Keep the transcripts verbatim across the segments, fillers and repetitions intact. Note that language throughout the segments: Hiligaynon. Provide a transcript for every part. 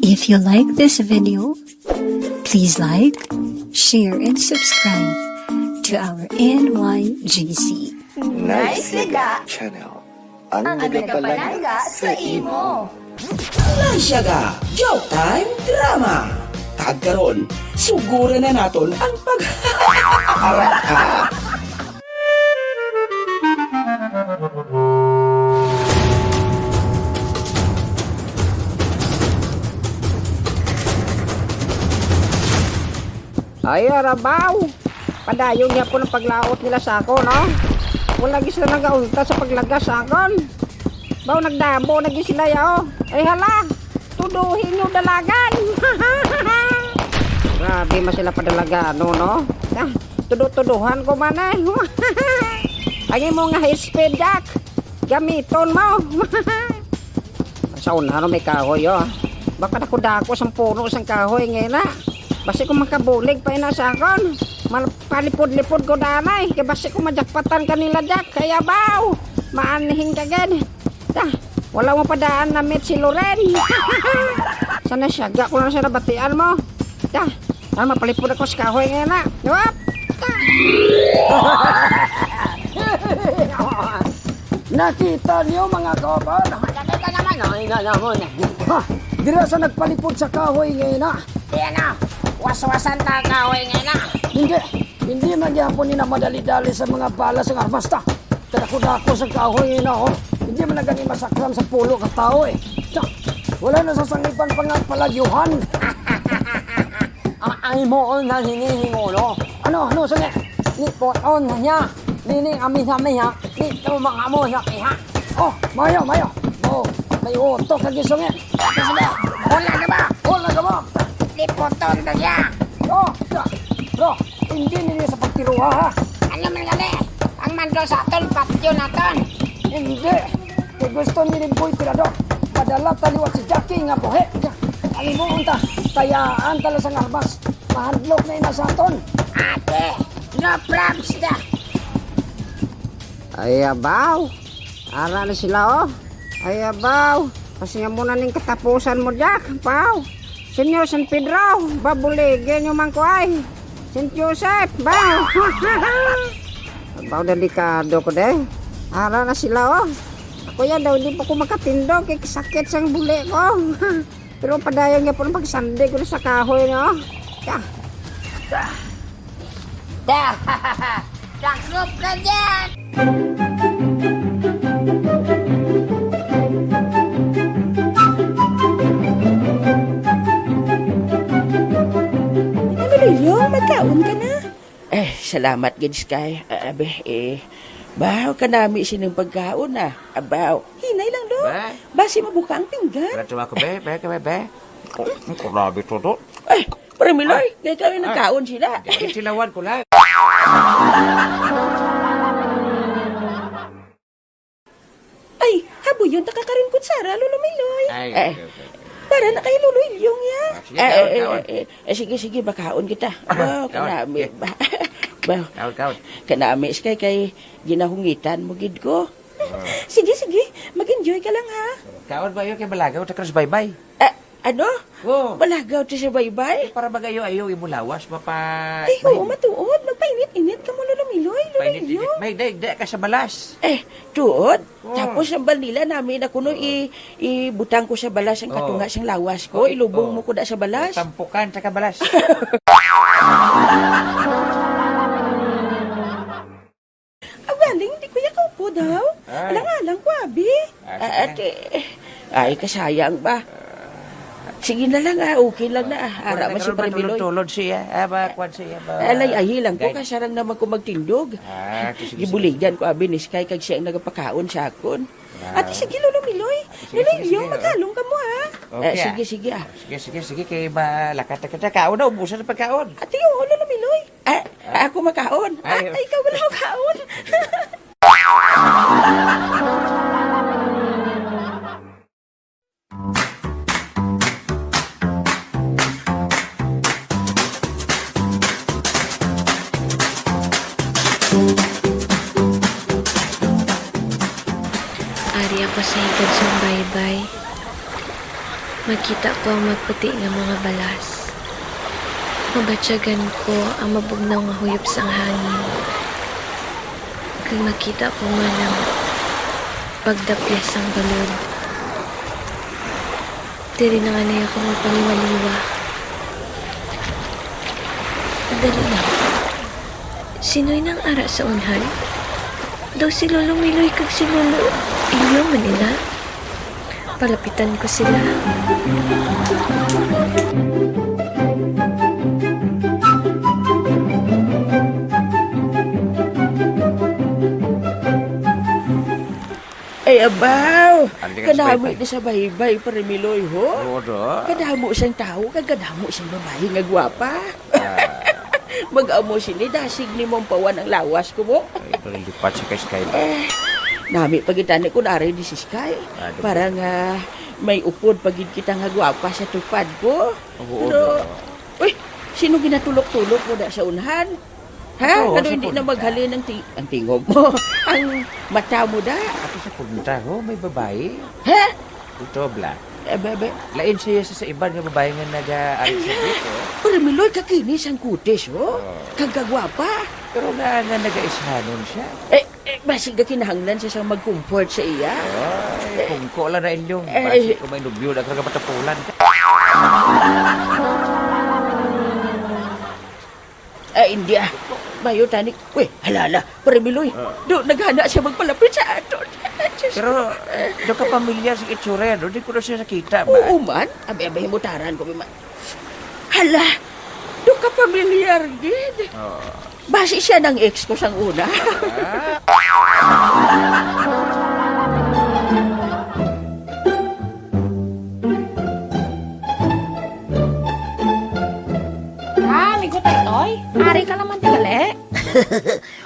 If you like this video, please like, share, and subscribe to our N Y G C. Nice Liga Channel. Ang nagapalangga sa imo. Nice Liga Joke Time Drama. Kag karon, suguran na naton ang pag- Ay, arabaw! Padayon niya po ang paglaot nila sa ako, no? Wala gid sila nagaunta sa paglagas sa akon. Baw, nagdamo na gid sila, ya, oh. Ay, hala! Tuduhin niyo dalagan! Grabe man sila padalagano, no? Ah, tudu-tuduhan ko man, eh. Ang imo nga high speed, Jack. Gamiton mo. Sa unahan may kahoy, oh. Baka dako-dako sang puno sang kahoy nga ina. Basi ko makabulig pa ina sa akon. Mal-, palipod-lipod ko danay. Kay basi ko majakpatan kanila, Jack. Kaya baw, maanhin ka gid. Ta, wala mo padaan na meet si Loren. Sana siya, ga ko na siya nabatian mo. Ta, ah, mapalipod ako sa kahoy nga ina. Yup! Ta. Nakita niyo, mga kaopan? Nakita naman, oh, ina naman. Ha, dira sa nagpalipod sa kahoy nga ina. Yan na, waswasan ta ang kahoy nga ina. Hindi, hindi man gihapon nila madali-dali sa mga bala sa armas ta. Kadako-dako sa kahoy nga ina, oh. Hindi man na gani masakran sa pulo ka tao, eh. Ta, wala na sa sangipan pa nga palagyuhan. Ah, ay mo, oh, na hinihingulo. Ano, ano, sini? Ni poton na niya. Dini kami sa miha. Dito mga mo sa piha. Oh, mayo, mayo. Oh, may utok lagi sungit. Wala na ba? Wala na ba? Lipoton na siya. Oh, ya. Bro, hindi ninyo sa pagtiruha, ha? Ano man gali? Ang mando sa aton, patyo naton. Hindi. Kay gusto ni Limboy Tirador, madala ta liwat si Jackie nga buhi. Ya. Alimuon ta, tayaan ta lang sang armas. Mahadlok na ina sa aton. Ate, no props da. Ay, abaw. Ara na sila, oh. Ay, abaw. Kasi nga muna ning katapusan mo, Jack. Abaw. Senyor San Pedro, babuligi nyo man ko ay. Saint Joseph, ba? Abaw, delikado ko, de. Ara na sila, oh. Ako yan daw, di pa ko makatindog. Kay sakit sang buli ko. Pero padayon nga po ang pagsandi ko sa kahoy, no? Ta. Ta. Ta. Takop ka dyan! Ano, Luyong? Magkaon ka na? Eh, salamat gid, Sky. Ah, abe, eh, baho kanami sining pagkaon, ah. Abaw. Hinay lang, Lo. Ba? Basi mabuka ang pinggan. Wala tuwa ko, be. Be, be, be. Oh, grabe to, to. Ay, Pare Miloy, Ah. kay kami Ah. nagkaon sila. Dahil silawan ko lang. Ay, habuyon ta ka karon, Kutsara, Lolo Miloy. Ay, Eh, okay, okay. Para na kay Lolo Ilyong, ya. Ah, sige, Eh, kaon, eh, kaon. eh, eh, eh, sige, sige, bakaon kita. Ah, Wow, kaon. kanami. Ba, ba, Kaon, kaon. kanami, Sky, kay ginahungitan mo gid ko. Ah. Sige, sige, mag-enjoy ka lang, ha. Kaon ba yun? Kay malagaw ta ka sa baybay. Eh, ano? Oo. Malagaw ta sa baybay? Eh, para magayo-ayo imo lawas, mapa-, Ay, oo, mahigit. matuod. Magpainit-init ka mo, Lolo Miloy, Lolo Painit-init. Ilyong. May daig-daig ka sa balas. Eh, tuod? Oo. Tapos ang balnila namin na kuno Oo. i-, ibutang ko sa balas ang Oo. katunga sang lawas ko, Oo. ilubong Oo. mo ko da sa balas. Tampukan sa kabalas. Aw, galing, hindi ko ya kaupo daw. Ay. Alang-alang ko, abi. Ah, Ah, sige. ate, ay, kasayang ba? Sige na lang, ah, okay lang na, ah. Ara Wala man na si karon Pare Miloy. matulod-tulod siya, ah, ba, kwan siya, ba, Alay, ahi lang ko, guide. kasarang naman ko magtindog. Ah, sige, sige. Gibuligan ko, abi ni Sky, kag siya ang nagapakaon sa akon. Ah. Ate, sige, Lolo Miloy. Sige, Lolo sige, Ilyong, sige, oh. maghalong ka mo, ha? Okay, Eh, ah. sige, sige, ah. Sige, sige, sige, kay malakat na kita. Kaon na, ubusan ang pagkaon. Ate, oo, Lolo Miloy. Ah, ako makaon. Ay, Ah, ikaw wala makaon. Ari ako sa ikad sa baybay. Makita ko ang maputi nga mga balas. Mabatyagan ko ang mabugnaw nga huyop sang hangin. Kag makita ko man ang pagdapyas sang balod. Diri na nga niya ako magpaliwaliwa. Dali lang. Sinoy nang ara sa unhan? Daw si Lolo Miloy kag si Lolo Ilyo man ina. Palapitan ko sila. Ay, abaw! Andi ka sa kadamo baybay. Ni sa baybay, Pare Miloy, ho? Oo, do. Kadamo siyang tawo, kag kadamo siyang babayi nga gwapa. Ah. Mag-amo sini, dasig ni mong pawan ang lawas ko mo. Ay, pero lipat sa kay Sky. Eh, nami pagitani kung aray di si Sky. Ah, di ba? Para nga may upod pa gid kita nga gwapa sa tupad ko. Oo, pero, do. Uy, sino ginatulok-tulok mo da sa unhan? Ha? Ato, kano sa hindi na punta. Maghalin ang ti-, ang tingog mo? Ang mata mo da? Ato sa punta, ho, may babayi. Ha? Ito, bla. Eh, be, be. Lain siya sa, sa iban nga babayi nga naga-arit sa dito. Pero Miloy, kakini sang kutis, oh. Oh. Kagagwapa. Pero nga, nga nagaishanon siya. Eh, eh, basi ka kinahanglan siya sang mag-comfort sa iya. Ay, kung ko lang na inyong, eh, basi ko may nubyo na kagapatapulan. Ah, hindi, ah. Mayo tani. Uy, halala, Pare Miloy. Ah. Do, naghana siya magpalapit sa aton. Pero, do ka pamilyar sa itsura yan, do? Di ko na siya nakita ba? Oo man. Abi, abi, himutaran ko, man. Hala, do ka pamilyar, gid. Oo. Basi siya nang ex ko sang una. Ah. Ah, amigo Toytoy, ari ka naman ti gali?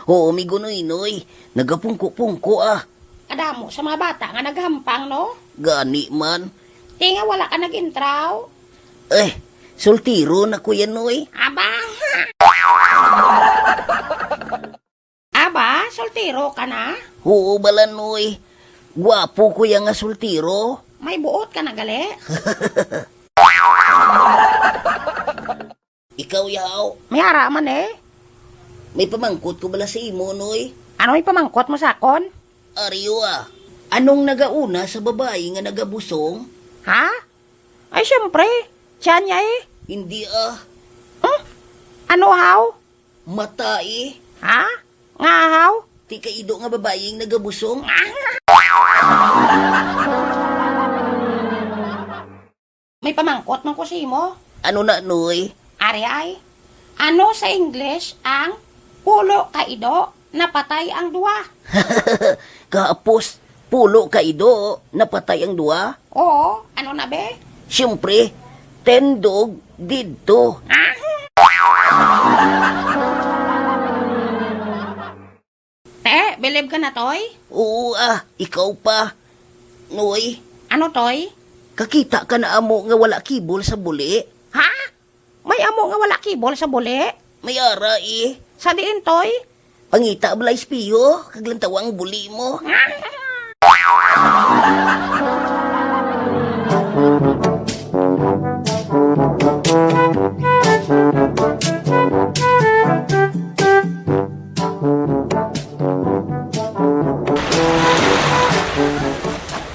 Oo, amigo Noynoy. Nagapungko-pungko, ah. Kadamo sa mga bata nga naghampang, no? Gani man. Ti nga wala ka nag-intraw? Eh, soltero na ko yan, Noy. Aba! Aba, soltero ka na? Oo, bala, Noy. Gwapo ko ya nga soltero. May buot ka na gali? Ikaw, yaw. May ara man, eh. May pamangkot ko bala sa imo, Noy. Ano may pamangkot mo sa akon? Ariyo, ah. Anong nagauna sa babayi nga nagabusong? Ha? Ay, siyempre. Siya niya, eh. Hindi, ah. Hmm? Ano, haw? Mata, eh. Ha? Nga, haw? Ti kaido nga babayi ang nagabusong. May pamangkot man ko sa imo. Ano na, Noy? Ari ay, ano sa English ang pulo ka ido, napatay ang duwa? Kahapos, pulo ka ido, napatay ang duwa? Oo, ano na, be? Siyempre, ten dog, dead two. Ah! Te, bilib ka na, Toy? Oo, ah. Ikaw pa. Noy. Ano, Toy? Kakita ka na amo nga wala kibol sa buli? Ha? May amo nga wala kibol sa buli? May ara, eh. Sa diin, Toy? Pangita bala espeho, kag lantawa ang buli mo.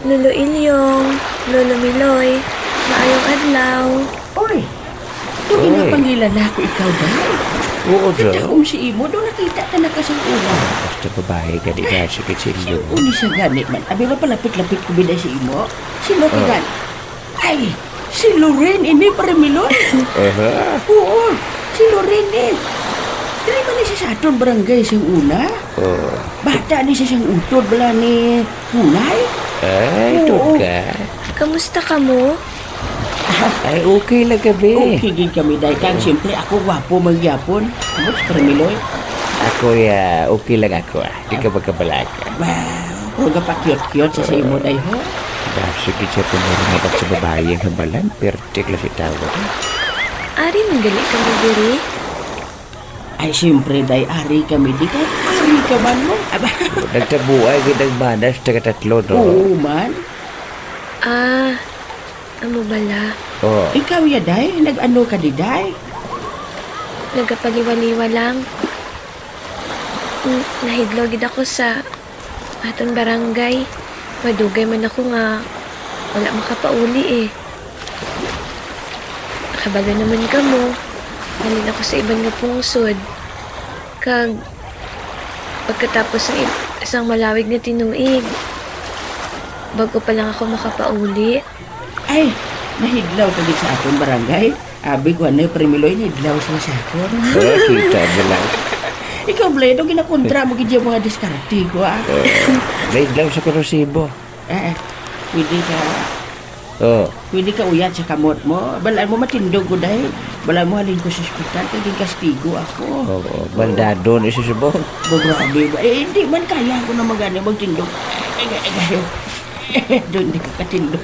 Lolo Ilyong, Lolo Miloy, maayong adlaw. Oy, do ginapangilala ko ikaw, day? Oo, do. Kadahom si imo, do nakita ta na ka sang una. Basta babayi ka, di ka, sige, sige. Uni sa gani man. Abi, mapalapit-lapit ko, biday, si imo. Sino ka gani? Ay, si Loren ini, Pare Miloy. Aha. Oo, si Loren, eh. Diri man ni siya sa aton barangay sang una. Oh. Bata ni siya sang utod bala ni Kulay. Ay, oo. Tod ka. Kamusta ka mo? Ay, okay lang kami. Okay gid kami, day. Kag siyempre, ako gwapo man gyapon. Ano, Pare Miloy? Ako, ya, okay lang ako, ah. Di ka magkabalaka. Wow, kung gapa-cute-cute sa, sa imo, day, ho? Ba, sige siya, kung meron nga sa babae ang hambalan, pertik lang si tawag. Ari man gali ka mo diri? Ay, siyempre, day, ari kami di kay ari ka man mo. Aba. Nagtabuay gid ang manas, taga tatlo, no? Oo man. Ah, Mo bala? Oh. Ikaw ya, day? Nag-ano ka di, day? Nagapaliwaliwa lang. N-, nahidlaw gid ako sa aton barangay. Madugay man ako nga wala makapauli, eh. Kabalo naman kamo. Halin ako sa iban nga pungsod. Kag pagkatapos ng ib-, isang malawig nga tinuig, bago pa lang ako makapauli. Ay, nahidlaw ka gid sa aton barangay? Abi ko, ano, Premiloy, nahidlaw siya sa akon. Oh, kita mo lang. Ikaw, Bledo, ginakontra mo gid yung mga diskarte ko, ah. Oh, nahidlaw sa kurosibo. Eh, eh, pwede ka, Oh. pwede ka uyat sa kamot mo. Balaan mo, matindog ko, day. Balaan mo, halin ko sa ospital, kay ginkastigo ako. Oo, bandado ni si Subong. Bo, grabe ba? Eh, hindi man kaya ko na magani magtindog. Eh, eh, eh, eh. Doon di ka katindog.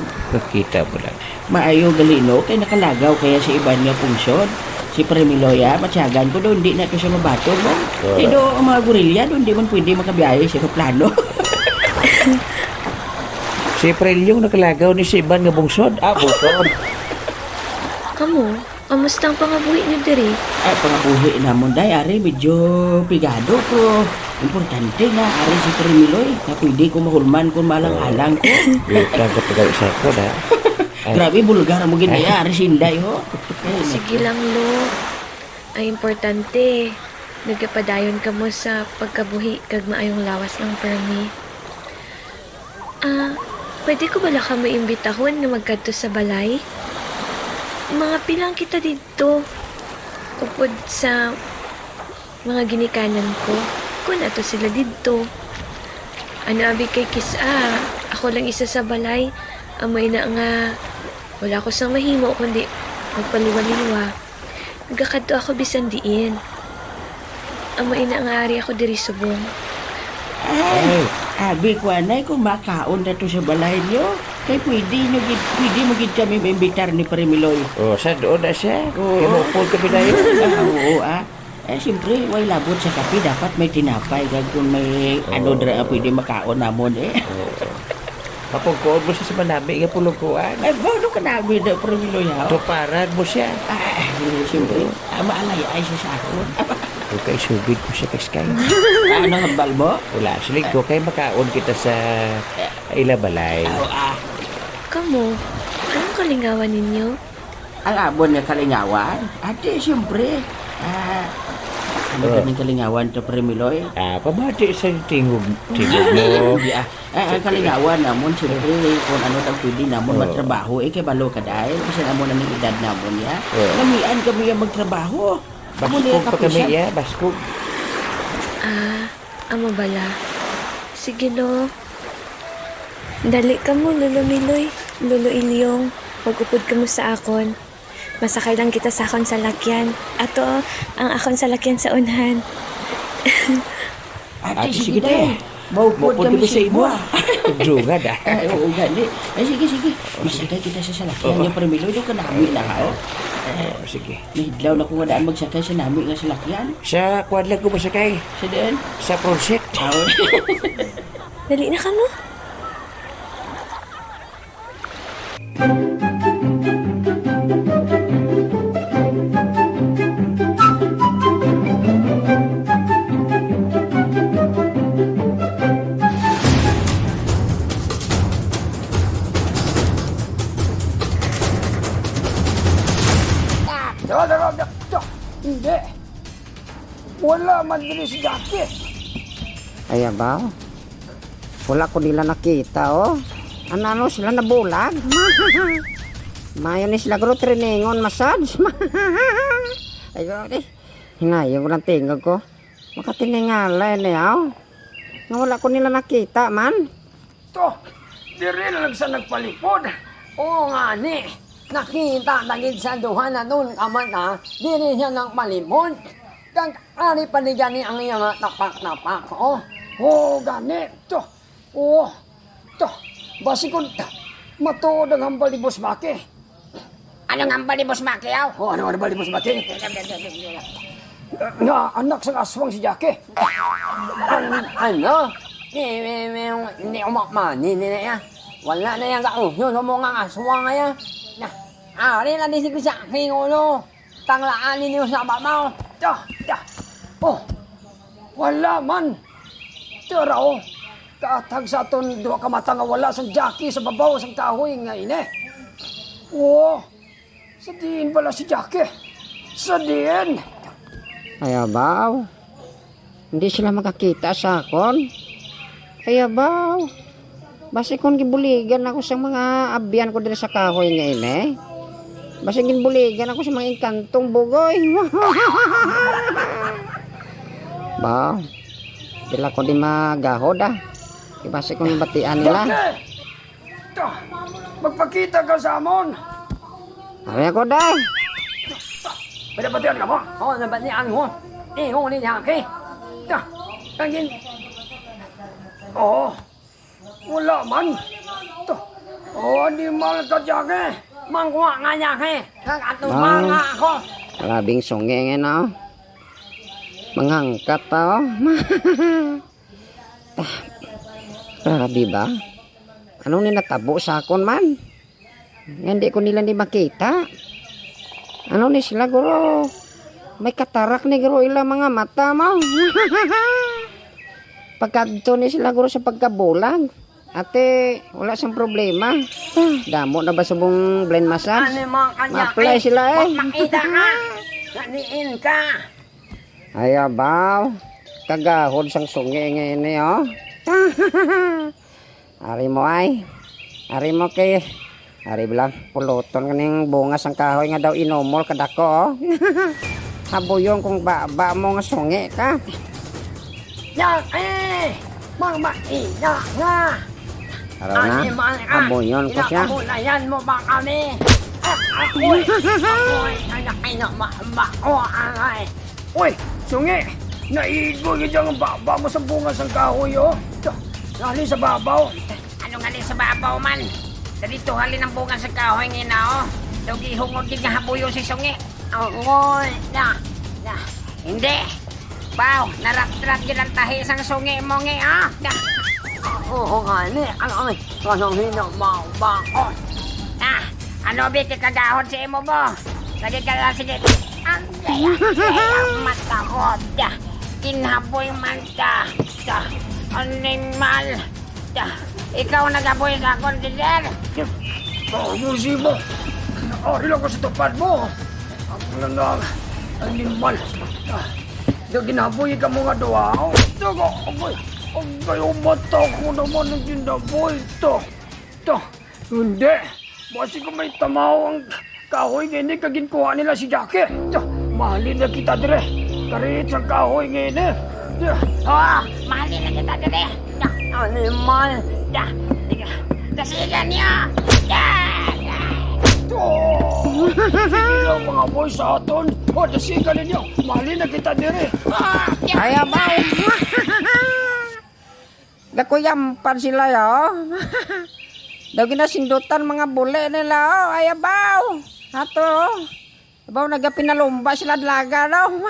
Kita mo lang. Maayo gali, no, kay nakalagaw kaya sa iban nga pungsod. Si Premiloy, ah, matyagan ko doon, di na to siya mabaton, no? Oo. Kay do, ang mga gorilya doon, di man pwede makabiyahe sa eroplano. Si Prelyong nakalagaw ni sa iban nga bungsod. Ah, bungsod. Kamo, kamusta ang pangabuhi niyo diri? Ay, pangabuhi namon, day, ari, medyo pigado, pero importante nga ari si Premiloy, nga pwede ko mahulman kung malang-alang ko. Wait lang, kapagay sa ako, da. Ay. Grabe, bulgar mo gid, day, ari si Inday, ho. Ay, sige lang, Lo. Ang importante, nagapadayon kamo sa pagkabuhi kag maayong lawas ng permi. Ah, pwede ko bala kamo imbitahon nga magkadto sa balay? Mga pilang kita didto, upod sa mga ginikanan ko, kun ato sila didto. Ano abi kay kis-a, ako lang isa sa balay, amo ina nga wala ko sang mahimo kundi magpaliwaliwa. Nagakadto ako bisan diin. Amo ina nga ari ako diri subong. Ay, abi ko anay kung makaon na to sa balay niyo. Kay pwede nyo gid, pwede mo gid kami maimbitar ni Premiloy. Oh, sa doon na siya. Oo. Imupol kami na yun. Ah, oo, ah. Eh, siyempre, way labot sa kape, dapat may tinapay, kag kung may Oo. ano dira, pwede makaon namon, eh. Oo. Papugkoon mo siya sa manami nga pulukuan. Ay, bono ka namin na, Premiloy, ha? Tuparan mo siya. Ah, eh, siyempre. Oo. Ah, maalay-ay siya sa akon. Okay, subid ko siya, Piskay. Ano hambal mo? Wala, siling ko, kay makaon kita sa ila balay. Ah, ah. Kamo, anong kalingawan ninyo? Ang amon nga kalingawan? Ate, siyempre. Ah, ano Oh. kaming kalingawan to, Premiloy? Ah, pabati sa tingog, tingog mo. Di, ah. Ah, ang kalingawan namon, siyempre, kung ano tang pwede namon Oh. matrabaho, eh, kay balo ka dahil, kasi namon ang edad namon, ya. Oh. Namian kami yung magtrabaho. Amo na Baskog yung pa kami, kapisan. Ya, baskog. Ah, amo bala. Sige, lo. Dali kamo, Lolo Miloy, Lolo Ilyong. Mag-upod kamo sa akon. Masakay lang kita sa akon salakyan. Ato, ang akon salakyan sa unhan. Ate, Ate, sige, sige, day. Day. Maupod Maupod kami kami sa sa imo, imo, ah. ah. Ugdungan, ah. Ay, oo, gani. Ay, sige, sige. Masakay kita sa salakyan Oh. niya, Premiloy. Doon ka nami na, ha, oh. Oh, sige. Nahidlaw na ko nga daan magsakay sa nami nga salakyan. Sa kuwan lang ko masakay. Sa daan? Sa Proset. Ah, oh. Dali na kamo. Hindi. Wala man diri si Jackie. Ay, abaw. Wala ko nila nakita, oh. Ano, ano sila nabulag? Mayo ni sila, guro, triningon, massage. Ay, guro, eh. Hinayang ko ng tingog ko. Makatiningala yan, eh, aw. Nga wala ko nila nakita, man. To, diri na lang sa nagpalipod. Oo nga ni, nakita na gid sa duha na nun ka mata, diri siya nagpalipod. Kag ari pa ni gani ang iya nga tapak-tapak, oh. Oo gani, to. Oo, to. Basi kun matuod ang hambal ni Boss Maki. Ano nga ang balibos, Maki, aw? Oh, ano nga ang balibos, Maki? Nga anak sang aswang si Jackie. An-, ano? Ni, ni, ni, ni, umakmani, ni, ni, ah. Wala na yang kauso sa mga aswang, ay, ah. Na, ari na di si Kuya King, ulo. Tanglaan ninyo sa mamaw. Da, da. Oh, wala man. Tara, oh. Kaatag sa aton duha ka mata nga wala sang Jackie sa babaw sang kahoy nga ini. Oh, sa diin bala si Jackie? Sa diin? Ay, abaw. Hindi sila makakita sa akon. Ay, abaw. Basi kung gibuligan ako sa mga abyan ko diri sa kahoy nga ini. Basi ginbuligan ako sa mga engkantong bugoy. Ba, dila ko di magahod, ah. Di basi kung batian nila. Jackie! Ta, magpakita ka sa amon. Ari ako, day. Pinapatian ka mo? Oo, nabatian mo. Ingon ni Jackie. Ta, kagin. Oo. Wala man. Ta, oh, animal ka, Jackie. Mangkuha nga, Jackie. Kag ato Bang. Mga ako. Grabing sungi nga na, oh. Manghangkat pa, oh. Ta, grabe ba? Ano ni natabo sa akon man? Nga hindi ko nila ni makita. Ano ni sila, guro? May katarak ni, guro, ila mga mata mo. Pagkadto ni sila, guro, sa pagkabulag. Ate, wala sang problema. Ah, damo na ba subong blind massage? Ano mo kanya? Ma-apply eh, sila, eh. Wa makita ka. Naniin ka. Ay, abaw. Kagahod sang sungi nga ini, oh. Ari mo, ay. Ari mo kay, ari bala, puluton kaning bunga sang kahoy nga daw inumol kadako, oh. Habuyon kung baba mo nga sungi ka. Yan, eh! Mga maina nga! Araw na, Animal ka! Habuyon ko siya. Pinapabulayan mo ba kami? Ah, ako'y, ako'y, anak, ina, ma, ma, oh, aray! Uy, sungi! Naigo yun yung baba mo sa bunga sang kahoy, oh! Ito, nali sa babaw! Ano nga ni sa babaw man? Sa dito halin ang bunga sa kahoy nga ina, oh! Daw gihungod gid nga habuyo si sungi! Ako'y, na, na, hindi! Baw, naraptrap gid ang tahi sang sungi mo, ngi, ah! Na, oo nga ni, ano, ano, ano, hino, baw, baw, oh! Ah, ano, bi, kagahod sa imo, bo? Lagi ka lang, sige. Ang gaya, gaya, mata ko. Da, kinhaboy man ka. Da, animal. Da, ikaw nagaboy sa akon, Gider. Oh, musibo. Ari lang ko sa tupad mo. Ang lang, animal. Da, da, ginaboy ka mo nga duha. Oh, da, agoy. Agoy, ang mata ko naman ang ginaboy. Da, da. Hindi. Basi ko may tamaw ang kahoy nga ini kag ginkuha nila si Jackie. Ta, mahalin na kita dire. Karit sang kahoy nga ini. Ah, mahalin na kita dire. Na, animal. Da, da, dasigan niya. Da, da. Oh, sige lang, mga boy sa aton. Oh, dasigan ninyo. Mahalin na kita dire. Ah, da, Ay, abaw. Dakuyampad sila, yo. Daw ginasindutan mga buli nila, oh. Ay, abaw. Ato, oh. Abaw, nagapinalumba sila dalaga, no?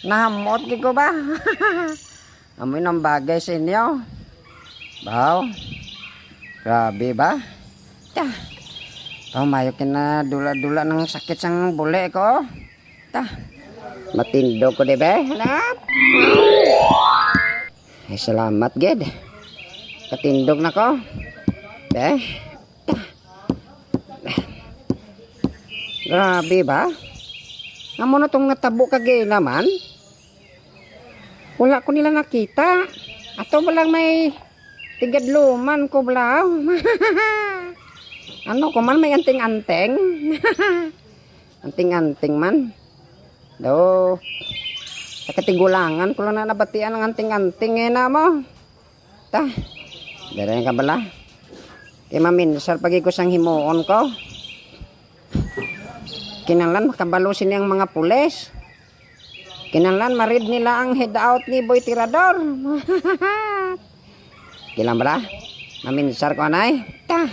Nahamot gid ko ba? Amoy nang bagay sa inyo. Baw. Grabe ba? Ta. Pamayo kinadula-dula ng sakit sang buli ko. Ta. Matindog ko, di ba? Hanap. Ay, salamat, gid. Katindog na ko. Be? Ta. Grabe ba? Amo na tong natabo kagina man. Wala ko nila nakita. Ato ba lang may tigadluman ko bala? Ano ko man, may anting-anting? Anting-anting man. Do, sa katigulangan ko lang na nabatian ang anting-anting eh na mo. Ta, dere ka bala. Kay maminsar pagi ko sang himuon ko. Kinahanglan makabalo sini ang mga pulis. Kinahanglan ma-raid nila ang hideout ni Boy Tirador. Kilang bala? Maminsar ko anay. Ta.